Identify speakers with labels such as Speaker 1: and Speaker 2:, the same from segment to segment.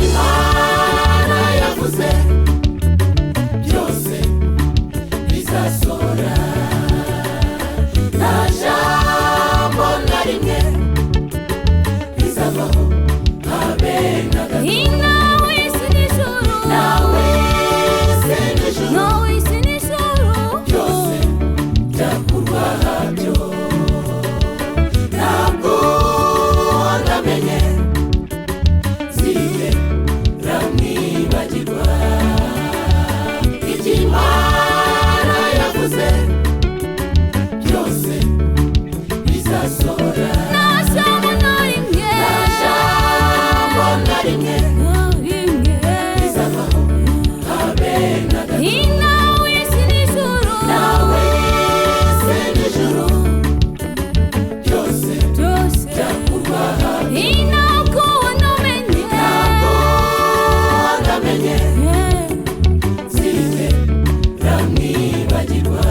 Speaker 1: Imana yavuze byose bizasohora, nta jambo na rimwe rizavaho habe na gato.
Speaker 2: Nawe isi n'ijuru,
Speaker 1: Nawe se n'ijuru,
Speaker 2: nawe isi n'ijuru,
Speaker 1: byose byakurwa habyo. Ntabwo namenye zigera mwibagirwa. Icyo Imana yavuze byose bizasohora,
Speaker 2: nta jambo na rimwe,
Speaker 1: nta jambo na rimwe
Speaker 2: na rimwe
Speaker 1: rizavaho habe na gato.
Speaker 2: Nawe isi n'ijuru,
Speaker 1: Nawe se n'ijuru, byose
Speaker 2: byose
Speaker 1: byakurwa habyo.
Speaker 2: Ntabwo namenye,
Speaker 1: Ntabwo namenye zigera mwibagirwa.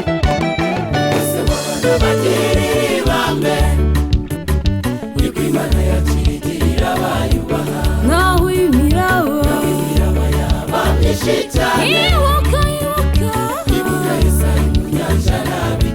Speaker 1: Bose babona bagirira ibambe, niko Imana yakirigirira abayubaha.
Speaker 2: Nawe imiraba
Speaker 1: Imiraba yaba myinshi cyane,
Speaker 2: ibuka, ibuka,
Speaker 1: ibuka Yesayi mu nyanja n'abisirayeli.